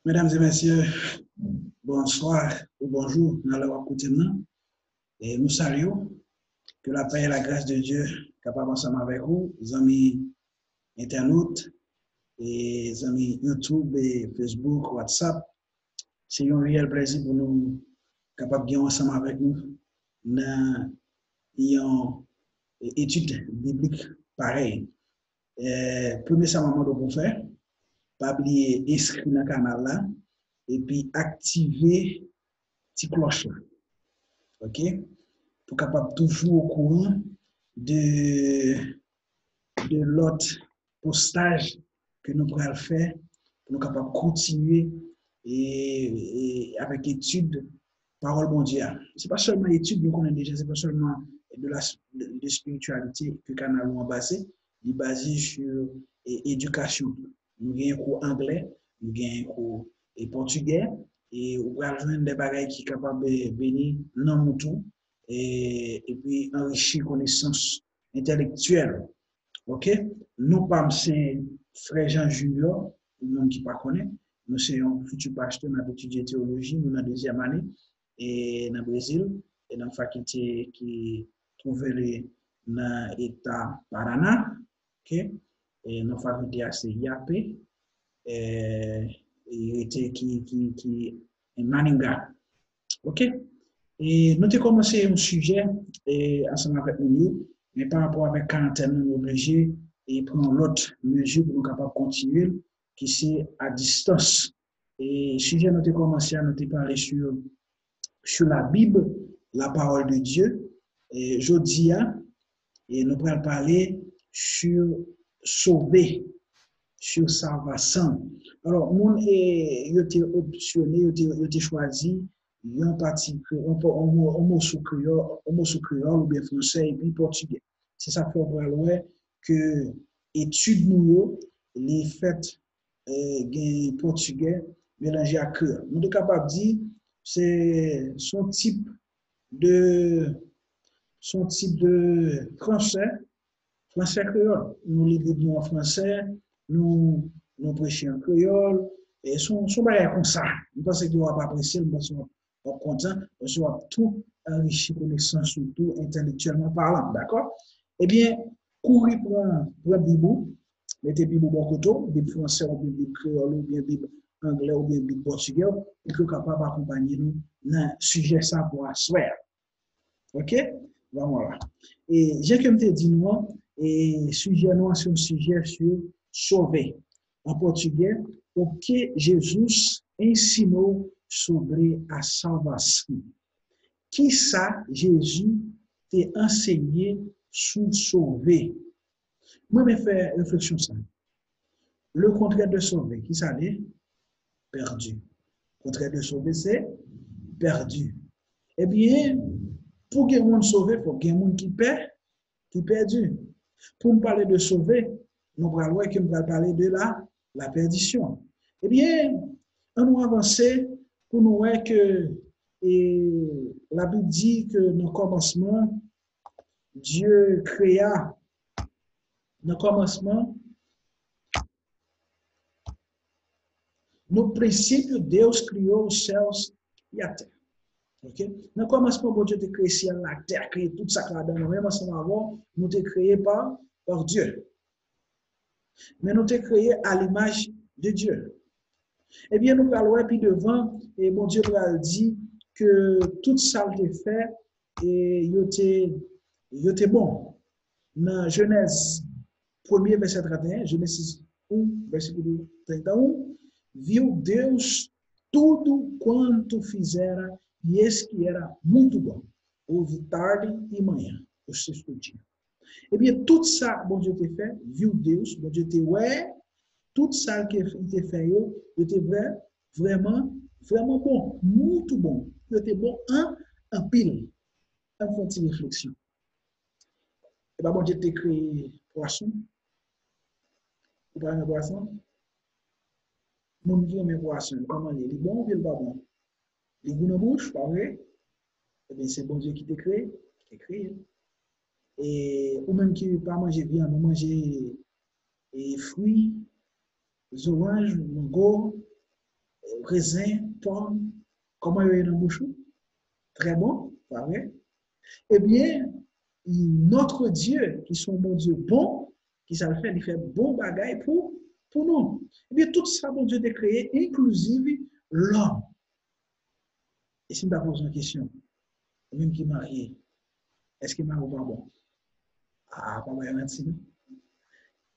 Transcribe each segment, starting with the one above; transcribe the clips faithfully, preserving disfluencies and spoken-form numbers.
Medam e mesye, bonswa ou bonjou nan lè w ap koute m nan. E nou salye w. Ke lapè e lagras de Dye kapab ansanm avèk ou, zanmi entènot, e zanmi YouTube, e Facebook, WhatsApp. Se yon reyèl plèzi pou nou kapab gen w ansanm avèk nou nan yon etid biblik parèy. Eh, premye sa m ap mande w pou w fè, pa bliye enskri nan kanal la, epi aktive ti klòch la. Ok? Pou w kapab toujou okouran de, de lòt postaj ke nou pral fè, pou nou kapab kontinye e, e avèk etid pawòl Bondye a. Se pa sèlman etid, nou konnen deja, se pa sèlman de la, de, de spiritualité ke kanal ou an baze, li baze sou e, edikasyon tou. Nou gen kou anglè, nou gen kou e pòtigè, e ou pral jwenn de bagay ki kapab e, vini nan ou tou, e, epi anrichi konesans entèlektyèl. Ok? Non pa m se Frè Jean Junior, pou moun ki pa konnen. Nou se yon fiti pastè, n ap etidye teyoloji, nou nan dezyèm ane, e nan Brezil, e nan fakilte ki twouve li nan eta Parana, ok? E non fakilte a se IAP, e, e rete ki, ki, ki Maninga. Ok? E nou te kòmanse yon sijè e, ansanm avèk moun yo, men pa rapò avèk karantèn, nou oblije e pran yon lòt mezi pou nou kapab kontinye l, ki se a distans. E sijè nou te kòmanse a, nou te pale sou, sou la Bible, la parole de Dieu. E jodi a, e nou pral pale sou sove, sou salvation. Alò, moun e, yo te opsyone, yo te, yo te chwazi yon pati, yon, yon, yon moso kreyòl, yon moso kreyòl oubyen fransè epi pòtigè. Se sa k fè w pral wè ke etid nou yo, li fèt eh, gen pòtigè melanje ak kreyòl. Nou te kapab di se, se yon tip de, se yon tip de fransè, fransè kreyòl. Nou li Bib nou an fransè, nou, nou preche an kreyòl, e se yon, se yon bagay konsa. M panse ke w ap apresye l, m panse w ap w ap kontan, paske w ap tou anrichi konesans ou tou entèlektyèlman palan, dakò? Ebyen, kouri pran, pran Bib ou, mete Bib ou bò kote w, Bib fransè oubyen Bib kreyòl oubyen Bib anglè oubyen Bib pòtigè w, pou ke w kapab akonpanye nou nan sijè sa pou aswè a. Ok? Vamos lá. E jan ke m te di nou an, e sijè nou an se yon sijè sou sove. An pòtigè, o que Jesus ensinou sobre a salvação? Kisa Jezi te ansenye sou sove? Mwen renmen fè refleksyon sa. Le contraire de sauver, kisa l ye? Pèdi. Kontrè de sove se pèdi. Ebyen, pou gen moun sove, fòk gen moun ki pè, ki pèdi. Pou m pale de sove, nou pral wè ke m pral pale de la, la pèdisyon. Ebyen, ann nou avanse pou nou wè ke e, Labib di ke nan kòmansman, Dye krea, nan kòmansman, no princípio Deus criou os céus e a terra. Ok? Nan kòmansman, Bondye te kreye syèl la, tè, kreye tout sa k ladan yo, menm ansanm avè w, nou te kreye pa, pa Dye. Men nou te kreye à l'image de Dieu. Ebyen, nou pral wè pi devan, e Bondye pral di ke tout sa l te fè, e yo te, yo te bon. Nan Jenèz premye vèsè trannteyen, Génesis um, versículo trinta e um, viu Deus tudo quanto fizera, e eis que era muito bom. Houve tarde e manhã, o sexto dia. Ebyen, tout sa Bondye te fè, viu Deus, Bondye te wè, tout sa ke li te fè yo, yo te vrè, vrèman, vrèman bon, muito bom. Yo te bon an, anpil. Ann fè yon ti refleksyon. E pa Bondye te kreye pwason? Ou pa renmen pwason? Moun ki renmen pwason, kòman li ye? Li bon oubyen li pa bon? Li gou nan bouch, pa vre? Ebyen, se Bondye ki te kreye, ki te kreye l. E ou menm ki pa manje vyann, ou manje e fwi, zoranj, mango, rezen, pòm, kòman yo ye nan bouch ou? Trè bon, pa vre? Ebyen, notre Dieu, ki se yon Bondye bon, ki sa l fè? Li fè bon bagay pou, pou nou. Ebyen, tout sa Bondye te kreye, enkliziv lòm. E si m ta poze yon kesyon, ou menm ki marye, èske mari w pa bon? A, pa bay manti, non.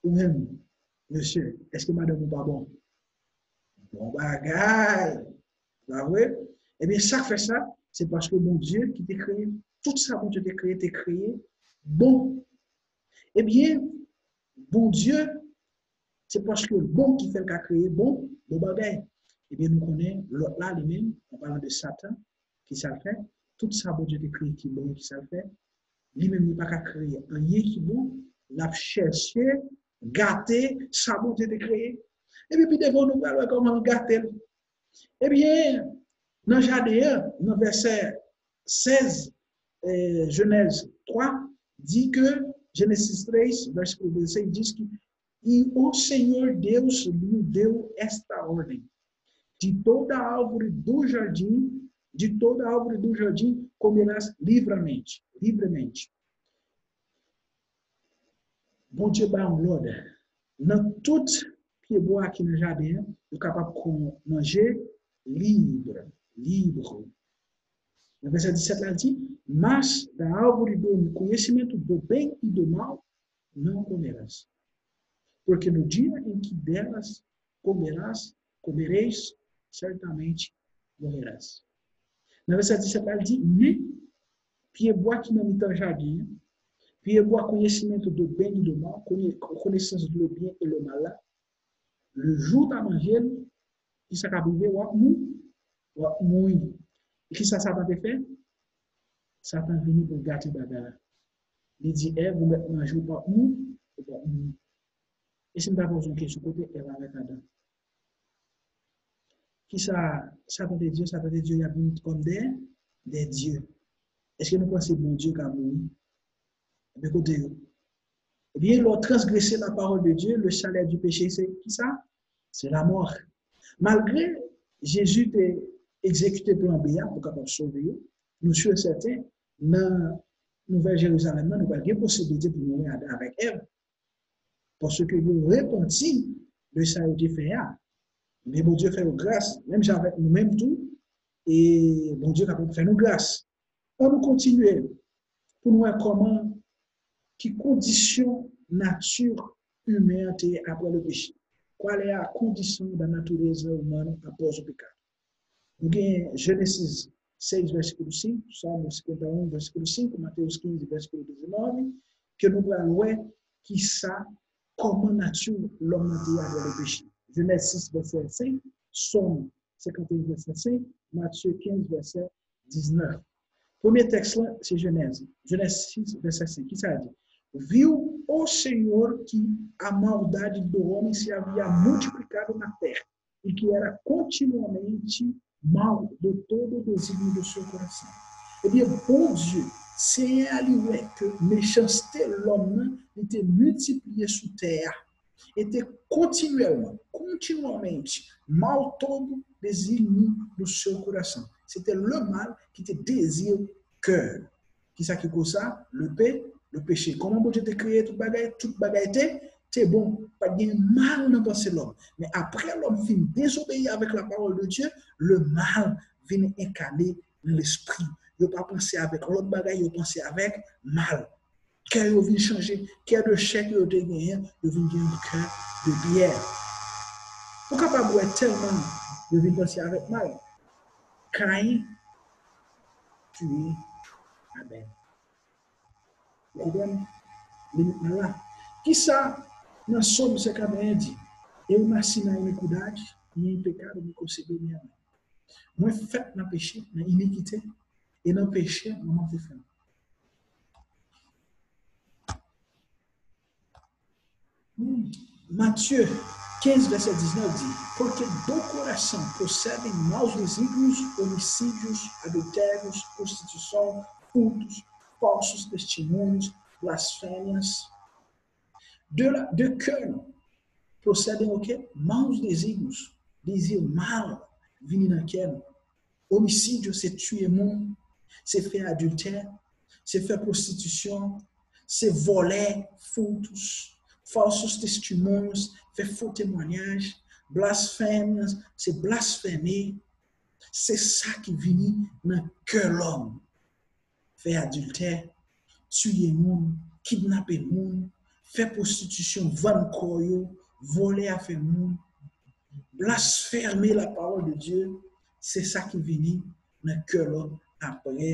Ou menm, mesye, èske madanm ou pa bon? Bon bagay! Pa vre? Ebyen, sa k fè sa, se paske Bondye ki te kreye, tout sa Bondye te kreye, te kreye bon. Ebyen, Bondye, se paske l bon ki fè l ka kreye bon, bon bagay. Ebyen, nou konnen lòt la, li menm, an palan de Satan, ki sa l fè? Tout sa Bondye te kreye ki bon, ki sa l fè? Li menm, li pa ka kreye anyen ki bon, l ap chèche gate sa Bondye te kreye. Epi pi devan, nou pral wè kòman l gate l. Ebyen, nan jaden an, nan vèsè sèz, eh, Genèse trois, di ke, Génesis treize, versículo dezasseis, diz que, e o Senhor Deus lhe deu esta ordem: de toda árvore do jardim, de toda árvore do jardim comerás livremente, livremente. Bondye ba yon lòd. Nan tout pyebwa ki nan jaden an, yo kapab kon manje libre, libre. Nan vèsè disèt la, li di, mas da árvore do conhecimento do bem e do mal não comerás, porque no dia em que delas comerás, comereis, certamente morrerás. Nan vèsè disèt la, li di, men pyebwa ki nan mitan jaden an, pyebwa conhecimento do bem e do mal, kone-, konesans do byen e le mal la, le jou w ta manje l, ki sa k ap rive? W ap mou-, w ap mouri. E ki sa Satan te fè? Satan vini pou l gate bagay la. Li di Èv, ou mèt manje, ou p ap mou-, ou p ap mouri. E si m ta poze yon kesyon, kote Èv avèk Adan? Ki sa Satan te di yo? Satan te di yo y ap vin kòm de, de dye. Èske nou panse Bondye ka mouri? Ebyen, kote yo? Ebyen, lè w transgrese la parole de Dieu, le salaire du péché, se ki sa? Se lamò. Malgre Jezi te egzekite plan B a pou kapab sove yo, nou si e sèten, nan Nouvèl Jerizalèm nan, nou pral gen posiblite pou nou wè Adan avèk Èv. Paske yo repanti de sa yo te fè a. Men Bondye fè yo gras, menm jan avèk nou menm tou, e Bondye kapab fè nou gras. Ann nou kontinye pou nou wè kòman, ki kondisyon nati imen an te ye apre le péché. Qual é a condição da natureza humana após o pecado? Nou gen Jenesis sèz, vèsikil senk, Salmo cinquenta e um, vèsikil senk, Mateus quinze, vèsikil dezenòf, ke nou pral wè ki sa, kòman nati lòm nan te ye apre le péché. Genèse six, vèsè senk, Sòm senkant e un, vèsè senk, Matye kenz, vèsè diznèf. Premye tèks lan, se Jenèz. Jenèz sis, vèsè senk. Ki sa l di? Viu o Senhor que a maldade do homem se havia multiplicado na terra, e que era continuamente mau de todo o desígnio do seu coração. Ebyen, Bondye, Senyè a, li wè ke mechanste lòm nan, li te miltipliye sou tè a, e te kontinyèlman, continuamente, mal todo desígnio do seu coração. Se te le mal ki te dezi kè l. Kisa ki koz sa? Le pe-, le péché. Kòman Bondye te kreye tout bagay? Tout bagay te, te bon. Pa t gen mal nan panse lòm. Men apre lòm fin dezobeyi avèk la parole de Dieu, le mal vin enkane nan lespri. Yo pa panse avèk lòt bagay, yo panse avèk mal. Kè yo vin chanje, kè de chè ke yo te genyen, yo vin gen yon kè de pyè. Ou kapab wè tèlman yo vin panse avèk mal. Kayen tiye Abèl. Ou konprann? Limit nan la. Kisa nan Sòm senkant e un di? Eu nasci na iniquidade, e em pecado me concebeu minha mãe. Mwen fèt nan peche, nan inikite, e nan peche manman te fè m. Matye kenz, vèsè diznèf di, porque do coração procedem maus desígnios, homicídios, adultérios, prostituição, furtos, falsos testemunhos, blasfémias. De la, de cœur procedem o quê? Maus desígnios, désir mal, vini nan kè nou. Omisid yo se tiye moun, se fè adiltè, se fè pwostitisyon, se vòlè, furtos, falsos testemunhos, fè fo temwanyaj, blasfèm, se blasfeme, se sa ki vini nan kè lòm. Fè adiltè, tiye moun, kidnape moun, fè pwostitisyon, vann kò yo, vòlè afè moun, blasfème la parole de Dieu, se sa ki vini nan kè lòm apre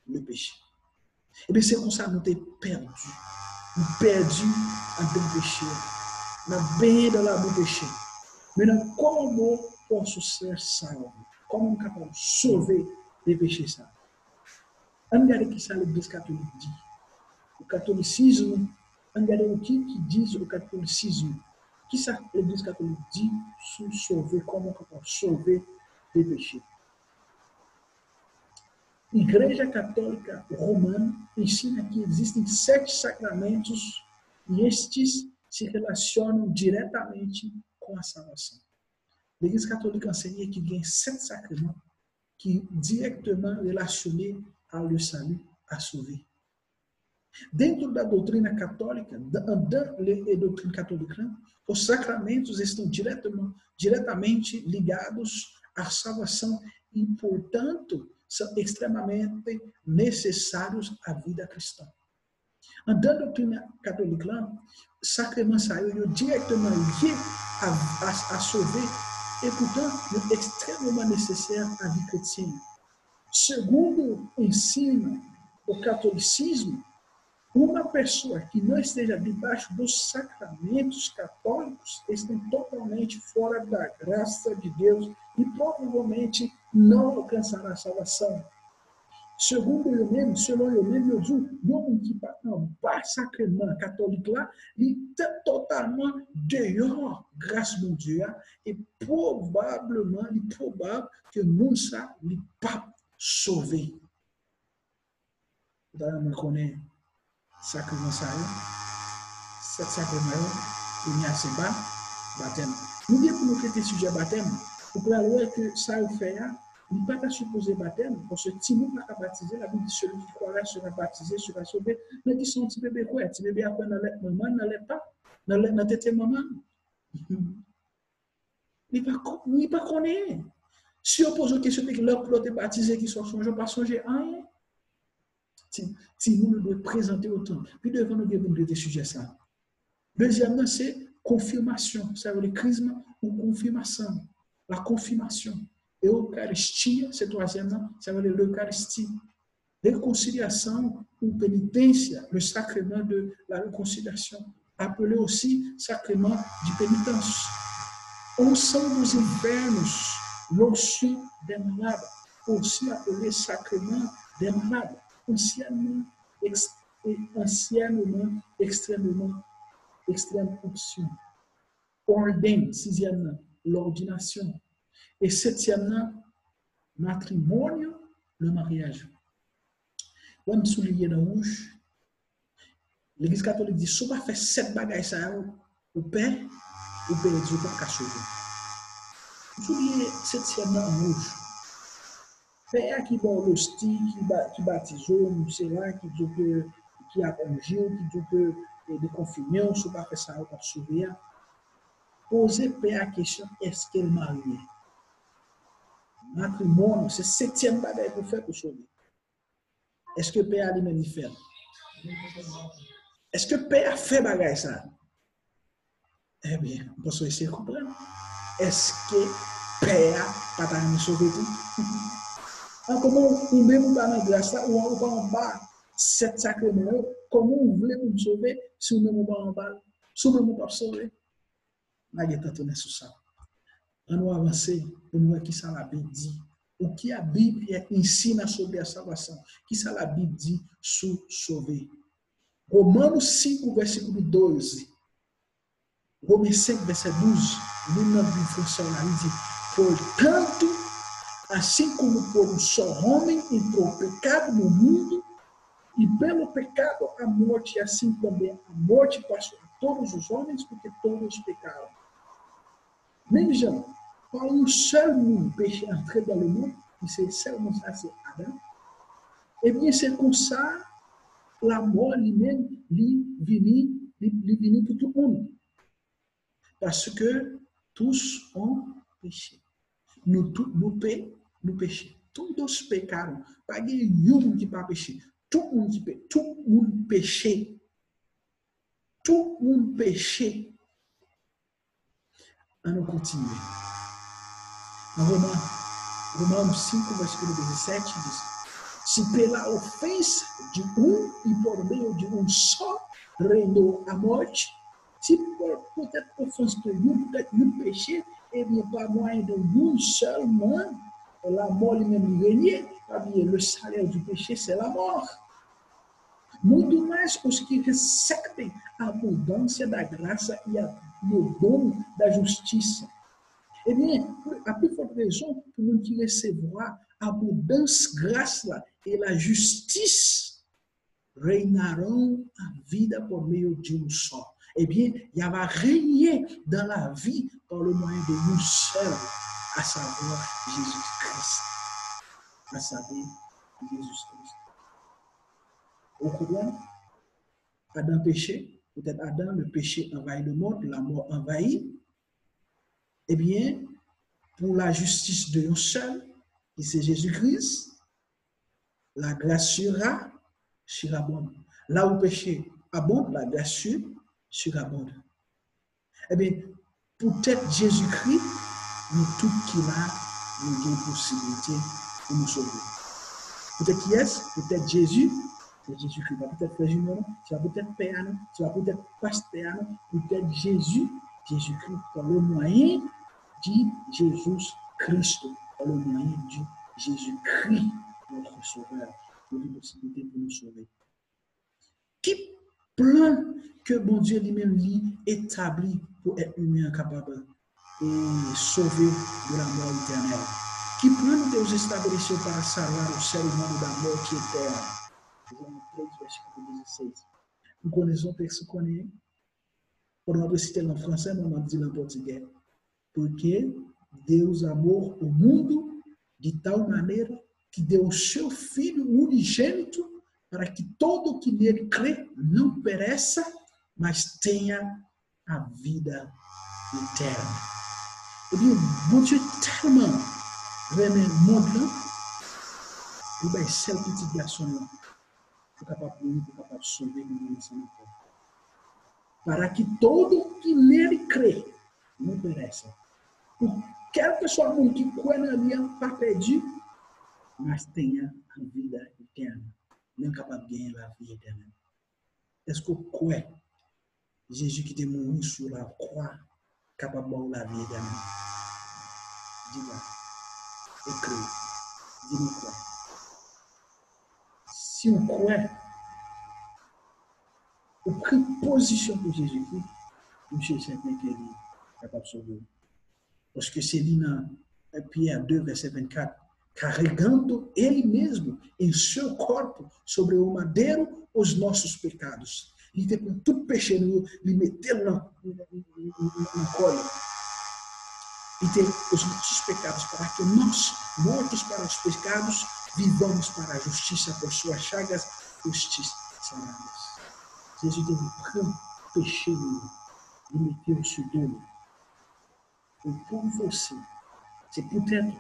le péché. Ebyen, se konsa nou te pèdi. Nou pèdi andan peche a. N ap benyen nan labou peche. Men nan kòman pòsosè sa yo, kòman m kapab sove de peche sa? Ann gade ki sa legliz katolik di. O katolisizm, ann gade o que que diz o catolicismo. Ki sa legliz katolik di sou sove, kòman w kapab sove de peche? Igreja Católica Romana ensina que existem sete sacramentos e estes se relacionam diretamente com a salvação. Legliz katolik ansenye ki gen sèt sakreman ki dirèkteman relasyone a le salut, a sove. Dentro da doutrina católica, andan le, e doktrin katolik la, os sacramentos estão diretamente, diretamente ligados à salvação e, portanto, são extremamente necessários à vida cristã. Andan doktrin katolik la, sakreman sa yo, yo dirèkteman lye a, a, a sove, e poutan, yo ekstrèmeman nesesè a vi kretyen. Segundo ensina o catolicismo, uma pessoa que não esteja debaixo dos sacramentos católicos está totalmente fora da graça de Deus e provavelmente não alcançará a salvação. Segundo yo menm, selon yo menm, yo di w, yon moun ki pa anba sakreman katolik la, li totalman deyò gras Bondye a, e pwobableman, li pwobab ke moun sa, li p ap sove. Ou ta renmen konnen sakreman sa yo, sèt sakreman yo, premye a se ba, batèm. Nou gen pou nou trete sijè batèm, ou pral wè ke sa yo fè a, li pa ta sipoze batèm, paske timoun pa ka batize, Labib di celui qui croira sera baptisé, sera sauvé. Men ki sa yon ti bebe kwè, ti bebe a kwè nan lèt manman, nan lèt pa, nan lèt nan tete manman. Li pa, li pa konnen. Si yo poze w kesyon, lè w te batize, ki sa w sonje, w pa sonje anyen. Ti, timoun yo dwe prezante yo tanp. Pi devan nou gen pou nou trete sijè sa. Dezyèm nan se konfimasyon, sa yo rele krizma ou konfimasyon. La confirmation. Eucaristia se twazyèm nan, sa yo rele lekaristi. Réconciliação ou penitência, le sacrement de la réconciliation, appelé aussi sacrement de pénitence. Unção dos enfermos, l'onction des malades, aussi appelé sacrement des malades, anciennement, ex, et anciennement, extrêmement, extrême onction. Ordem, sizyèm nan, l'ordination. E setyèm nan, matrimônio, le mariage. Wè m souliye nan wouj. Legliz katolik di, si w pa fè sèt bagay sa yo, ou pè, ou pèdi, ou p ap ka sove. M souliye setyèm nan an wouj. Pè a ki ba w losti, ki ba, ki batize w, se la, ki di w ke, ki ap onji w, ki di w ke, e, dekonfime w, si w pa fè sa yo, w p ap sove a. Poze pè a kesyon, èske l marye? Matrimònyo, se setyèm bagay pou fè pou sove. Èske pè a li menm li fè l? Èske pè a fè bagay sa? Ebyen, m panse w eseye konprann. Èske pè a pa ta renmen sove tou? An kòman ou menm ou pa nan gras la, ou, ou pa anba sèt sakreman yo, kòman ou vle pou m sove si ou menm ou pa anba l? Si ou menm ou p ap sove? N a gentan tounen sou sa. Ann nou avanse pou nou wè kisa Labib di. O que a Bíblia ensina sobre a salvação? Kisa Labib di sou sove? Romanos cinco, versículo doze. Romen senk, vèsè douz, li nan Bib fransè la, li di, portanto, assim como por um só homem entrou o pecado no mundo, e pelo pecado a morte, assim também a morte passou a todos os homens, porque todos pecaram. Menm jan pa yon sèl moun peche antre dans le monde, ki se sèl moun sa, se Adan. Ebyen, se konsa, lanmò li menm, li vini, li, li vini pou tout moun. Paske tous ont péché. Nou tout, nou pe, nou peche. Todos pecaron. Pa gen yon moun ki pa peche. Tout moun ki pe, tout moun peche. Tout moun peche. Ann nou kontinye. Nan Roman, Roman cinco, versículo dezessete diz: Si pela ofensa de um e por meio de um só reinou a morte, si poutèt ofans de youn, poutèt youn peche, ebyen, pa mwayen de youn sèlman, lanmò li menm li renye, pa bliye, le salaire du péché, c'est la mort. Muito mais os que recebem a abundância da graça e a, e o dom da justiça. Ebyen, a pi fòt rezon pou moun ki resevwa abondans gras la e la jistis reinarão a vida por meio de um só. Ebyen, y a va renye dans la vie par le moyen de yon sèl, à savoir Jésus-Christ. À savoir Jésus-Christ. Ou konprann? Adan peche, poutèt Adan, le péché envahit le monde, lanmò anvayi. Ebyen, pou lajistis de yon sèl, ki se Jezi Kris, la grâce sera surabonde. Là où péché abonde, la grâce sur, surabonde. Ebyen, poutèt Jezikri, nou tout ki la, nou gen posiblite pou nou sove. Poutèt kiyès? Poutèt Jezi, poutèt Jezikri. Pa poutèt frè Junior, non. Se pa poutèt pè a, non. Se pa poutèt pastè a, non. Poutèt Jezi, Jezikri, par le moyen de Jesus Cristo, par le moyen de Jésus-Christ, notre Sauveur. Nou gen posiblite pou nou sove. Ki plan ke Bondye li menm li etabli pou èt imen an kapab, e, sove de la mort éternelle? Ki plan Deus estabeleceu para salvar o ser humano da morte eterna? João três, versículo dezesseis. Ou konnen son tèks, ou konnen. Pandan m ap resite l an fransè, mwen m ap di l an pòtigè. Porque Deus amou o mundo de tal maneira que deu o seu Filho unigênito, para que todo que nele crê não pereça, mas tenha a vida eterna. Ebyen, Bondye tèlman renmen mond lan, li bay sèl pitit gason l lan pou kapab mouri, pou kapab sove nou menm ansanm avè l. Para que todo que nele crê não pereça. Pou kèlkeswa moun ki kwè nan li an pa pèdi, mas tenha a vida eterna. Men l kapab genyen lavi etènèl. Èske w kwè Jezi ki te mouri sou lakwa kapab ba w lavi etènèl? Di mwen. Ekri. Di nou kwè. Si w kwè, ou pran pozisyon pou Jezikri, m si e sèten ke li kapab sove w. Paske se li nan Pyè de, vèsè vennkat, carregando ele mesmo em seu corpo sobre o madeiro os nossos pecados. Li te pran tout peche nou yo, li mete l nan, nan, nan, nan kò li. Li te, os nossos pecados, para que nós, mortos para os pecados, vivamos para a justiça, por suas chagas fostes sarados. Jezi te vin pran peche nou yo, li mete yo sou do li. E pou vòse, se poutèt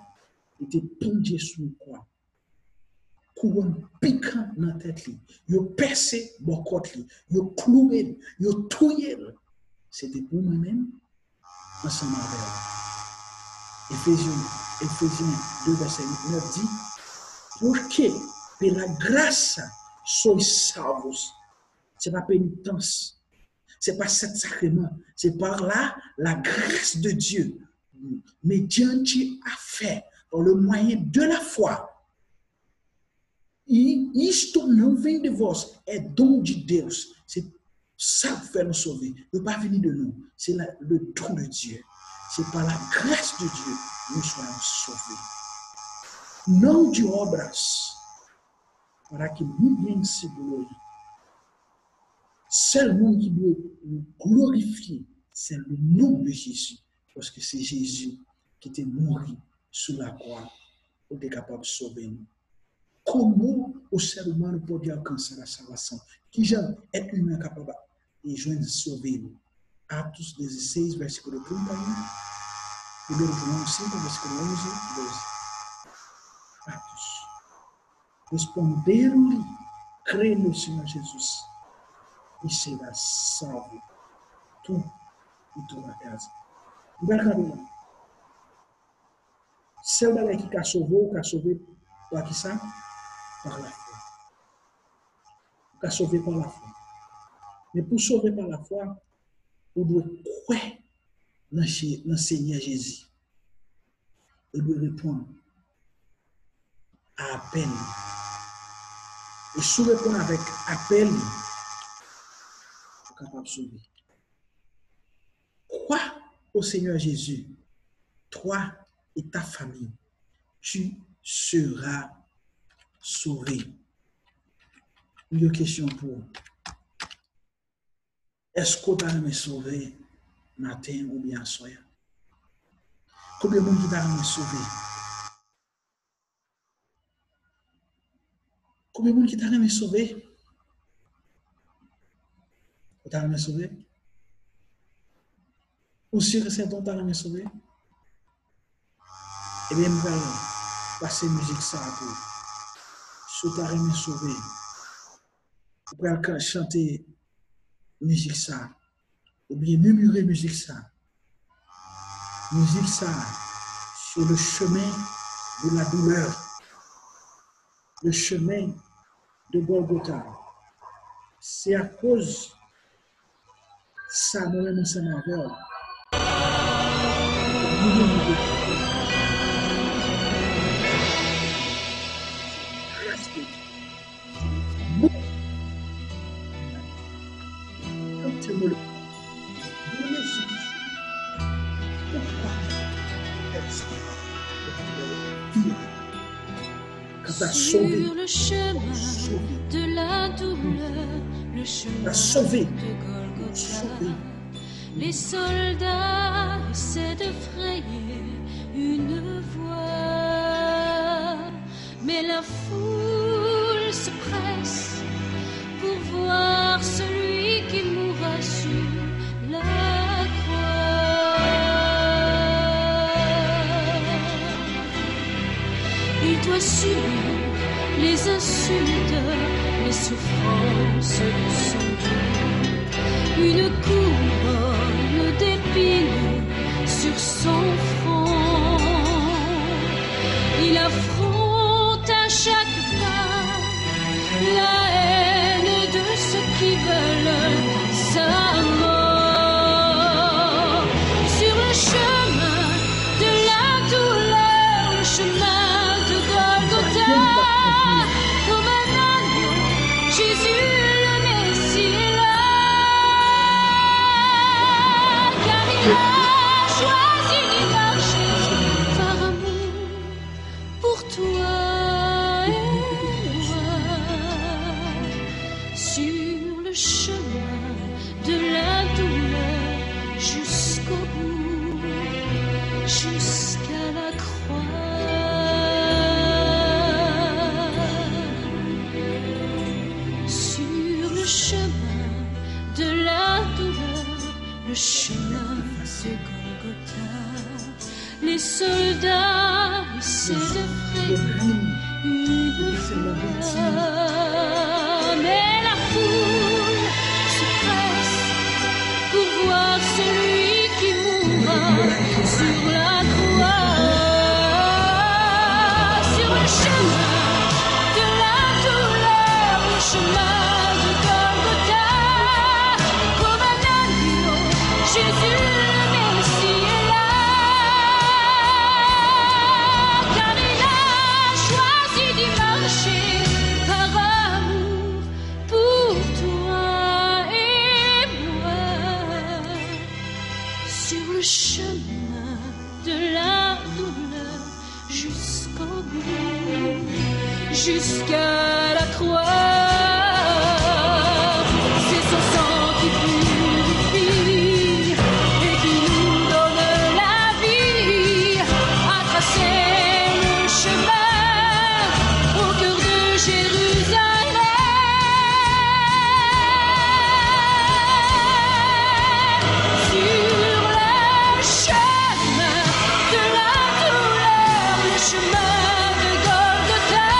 li te pandye sou yon kwa. Kouwòn pikan nan tèt li. Yo pèse bò kòt li. Yo klouwe l. Yo touye l. Se te pou mwen menm, ansanm avè w. Efezyen, Efezyen de, vèsè uit, nèf di, Porque pela graça sois salvos. Se pa penitans. Se pa sèt sakreman. Se par la, la grâce de Dieu, mediante a fé, par le moyen de la foi. E isto não vem de vós, é dom de Deus. Se sa k fè nou sove. Yo pa vini de nou. Se la, le don de Dieu. C'est par la grâce de Dieu nous soyons sauvés. Não de obras, para que ninguém se glorie. Sèl moun ki dwe glorifye, se le nom de Jésus. Paske se Jezi ki te mouri sou lakwa pou l te kapab sove nou. Comment au seul humain le produit alcanza la salvación? Kijan èt imen an kapab jwenn sove? Atos dezesseis, versículo trinta y uno. Primero João cinco, versículo once y doce. Atos. Responderam-lhe: Crê no Senhor Jesus, e serás salvo, tu e tua casa. M pral kanpe la. Sèl bagay ki ka sove w, ou ka sove pa kisa? Pa lafwa. Ou ka sove pa lafwa. Men pou sove pa lafwa, ou dwe kwè nan, Je- nan Senyè Jezi. Ou dwe reponn a apèl li. E si w reponn avèk apèl li, ou kapab sove. Crois au Seigneur Jésus, toi et ta famille, tu seras sauvé. M gen yon kesyon pou ou. Èske w ta renmen sove maten oubyen aswè a? Konbyen moun ki ta renmen sove? Konbyen moun ki ta renmen sove? Ou ta renmen sove? Ou si e sèten w ta renmen sove? Ebyen, m pral pase mizik sa a pou ou. Si w ta renmen sove, ou pral ka- chante mizik sa a, oubyen mimire mizik sa a. Mizik sa a, sur le chemin de la douleur, le chemin de Golgotha. Se akoz sa mwen menm ansanm avè w. Gras de Dye. Bon. Kante mwen le Bondye Jezi. Pourquoi est-ce que tu es pire? Ka ta sove. Sur le chemin de la douleur, le chemin de Golgotha, les soldats essaient de frayer une voie, mais la foule se presse pour voir celui qui mourra sur la croix. Il doit subir les insultes, les souffrances de son Dieu. Une couronne d'épines sur son front. Il affronte à chaque pas la haine de ceux qui veulent sa mort. Sur le chemin de la douleur, le chemin de Golgotha, comme un agneau, Jésus le Messie est là, car il a choisi de marcher par amour pour toi et moi, sur le chemin de la douleur jusqu'au bout, jusqu'à la croix. Sur le chemin de la douleur, le chemin de Golgotha, les soldats essaient de freiner une voie, mais la foule se presse pour voir celui qui mourra sur la croix. Sur le chemin de la douleur, le chemin de Golgotha, comme un agneau, Jésus le Messie est là, car il a choisi d'y marcher par amour pour toi et moi. Sur le chemin de la douleur, jusqu'au bout, jusqu'à la croix. C'est son sang qui purifie et qui nous donne la vie. C'est le chemin au cœur de Jérusalem. Sur le chemin de la douleur, le chemin de Golgotha,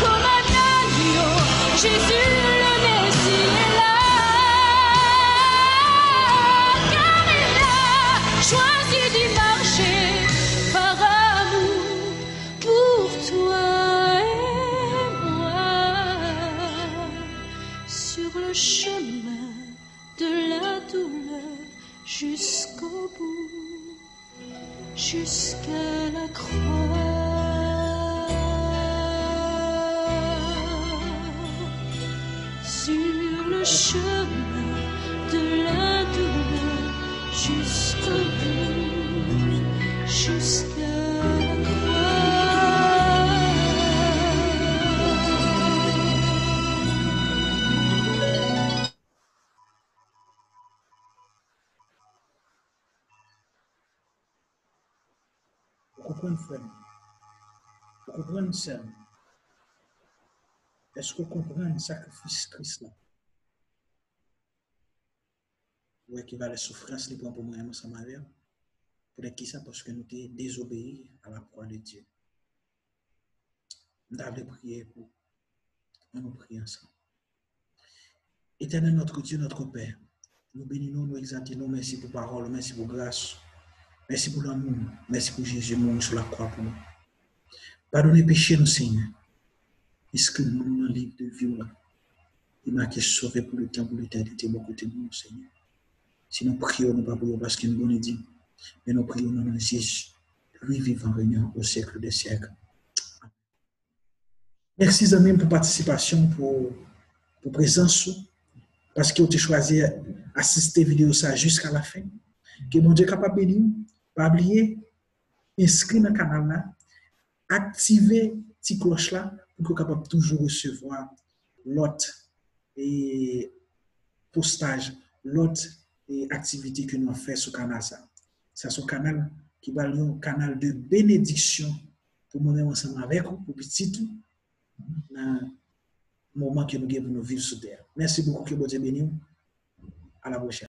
comme un agneau, Jésus le Messie est là, car il a choisi d'y marcher par amour pour toi et moi. Sur le chemin de la douleur jusqu'au bout, jusqu'à la croix. Sur le chemin de la douleur jusqu'au bout, jusqu'à la croix. Ou konprann, frè m? Ou konprann, sè m? Èske w konprann sakrifis Kris la? Ou wè ki valè soufrans li pran pou mwen menm ansanm avè w? Poutèt kisa? Paske nou te dezobeyi a la vwa de Dye. M ta vle priye pou, ann nou priye ansanm. Éternel notre Dieu, notre Père, nou beni nou, nou egzalte nou. Mèsi pou pawòl ou, mèsi pou gras ou, mèsi pou lanmou ou, mèsi pou Jezi mouri sou lakwa pou nou. Padone peche nou, Senyè. Enskri non nou nan liv de vi w la. E make sove pou letan, pou letènite bò kote nou, Senyè. Si nou priye w, nou pa priye w paske nou konnen di, men nou priye w nan non Jezi. Lui vivant, régnant au siècle des siècles. Mèsi, zanmi m, pou patisipasyon, pou, pou prezans ou, paske w te chwazi asiste videyo sa jiska la fen. Ke Bondye kapab beni w. Pa bliye, enskri nan kanal la, aktive ti klòch la pou ke w kapab toujou resevwa lòt, e, postaj, lòt, e, aktivite ke nou ap fè sou kanal sa. Sa se yon kanal ki pral yon kanal de benediksyon pou mwen menm ansanm avèk ou, pou pitit ou, nan moman ke nou gen pou nou viv sou tè a. Mèsi bokou, ke Bondye beni w. A la pwochèn.